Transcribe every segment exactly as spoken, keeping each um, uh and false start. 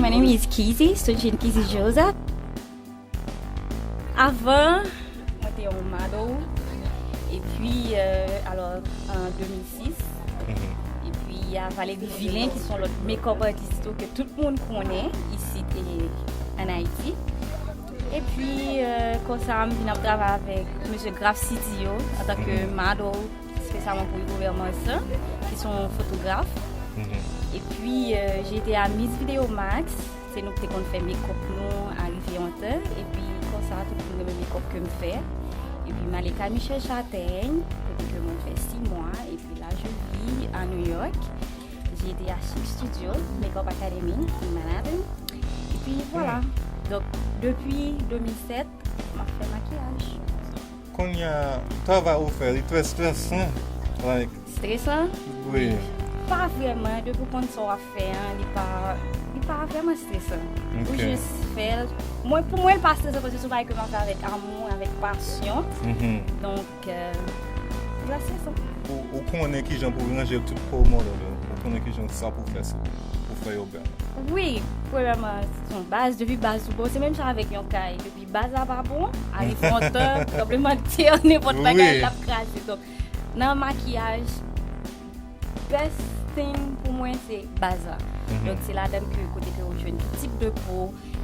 My name is Kizzy, Sunshine Kizzy Joseph. Avan, mwen te yon model. Epi, euh, alò, an de mil sis. Epi, y a Valérie Villain, ki se yon lòt makeup artist tou, ke tout moun konnen isit e ann Ayiti. Epi, euh, konsa, m vin ap travay avèk mesye Graf Studio antanke model, espesyalman pou Hugo Vermans, ki se yon fotograf. Epi, euh, j'ai été à Miss Video Max, se nou ki te konn fè makeup nou a Rivyè Antan. Epi, konsa, tout moun renmen makeup ke m fè. Epi, m ale kay Michel Chataigne, kote ke mwen fè sis mwa. Epi, là, je vis à New York. J'ai été à Chic Studio, Makeup Academy, in Manhattan. Epi, voilà. Donk, depi de mil sèt, m ap fè makiyaj. Kounye a, travay ou fè, li trè stresan? Like, stresan? Wi. Pa vrèman, depi w konn sa w ap fè an, li pa, li pa vrèman stresan. Ou jis fè l. Mwen, pou mwen, li pa stresan, paske se yon bagay ke m ap fè avèk amou, avèk pasyon. Donk, euh, li pa stresan. Ou, ou konnen kijan pou ranje tout po model yo? Ou konnen kijan sa pou fè, pou fè yo bèl? Wi, premyèman, se yon baz, depi baz ou bon, se menm jan avèk yon kay. Baz la pa bon, arive yon tan, tranblemanntè, nenpòt bagay, l ap kraze. Donk, nan makiyaj, best thing pou mwen, se baz la. Donk, se ladan ke, kote ke ou jwenn tout tip de po,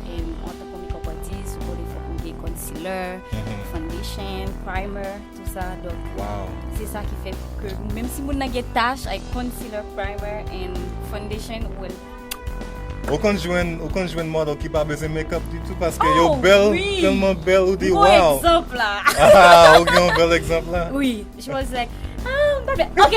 e, antanke makeup artist, ou konnen fòk ou gen concealer, foundation, primer, tout sa. Donk, se sa ki fè ke, menm si moun nan gen tach, like concealer, primer, and foundation, well, Ou konn jwenn, ou konn jwenn model ki pa bezwen makeup ditou paske yo bèl, tèlman bèl, ou di, wow. M gon egzanp la. Ah, ou gen yon bèl egzanp la? Wi, she was like, ah, m pa vle, ok,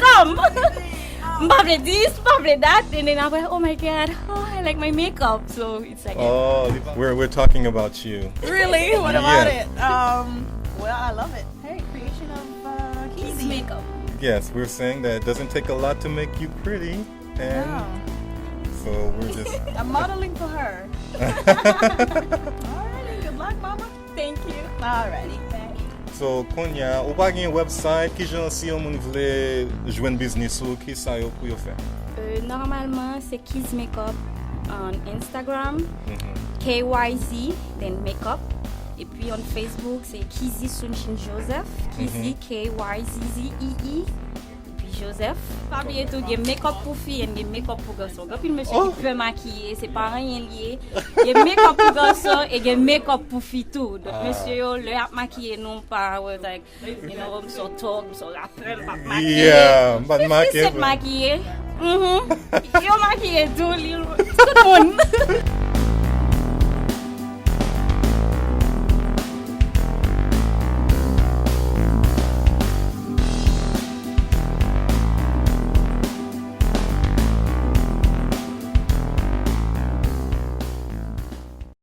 come. M pa vle this, m pa vle that, and then apre, oh my God, oh, I like my makeup, so it's like, oh, we're, we're talking about you. Really? What about it? Um, well, I love it. Hey, creation of uh, Kizzy makeup. Yes, we're saying that it doesn't take a lot to make you pretty. And so we're just I'm modeling for her. Alrighty, good luck, mama. Thank you. Alrighty, bye. So, kounye a, ou pa gen website, kijan si yon moun vle jwenn biznis ou, kisa yo pou yo fè? Euh, normalman, se Kizzy Makeup on Instagram, K Y Z, then makeup. Epi on Facebook, se Kizzy Sunshine Joseph, Kizzy, K Y Z Z E E. Epi Joseph. Pa bliye tou, gen makeup pou fi and gen makeup pou gason. Gen anpil mesye ki pè makiye, se pa anyen li ye. Gen makeup pou gason e gen makeup pou fi tou. Donk, mesye yo, lè y ap makiye nou, pa wè, like, you know, m se yon thug, m se yon rapè, m p ap makiye. Yeah, m pa t makiye. Fi sèt makiye. Mhm. Yo makiye tou, li, tout moun.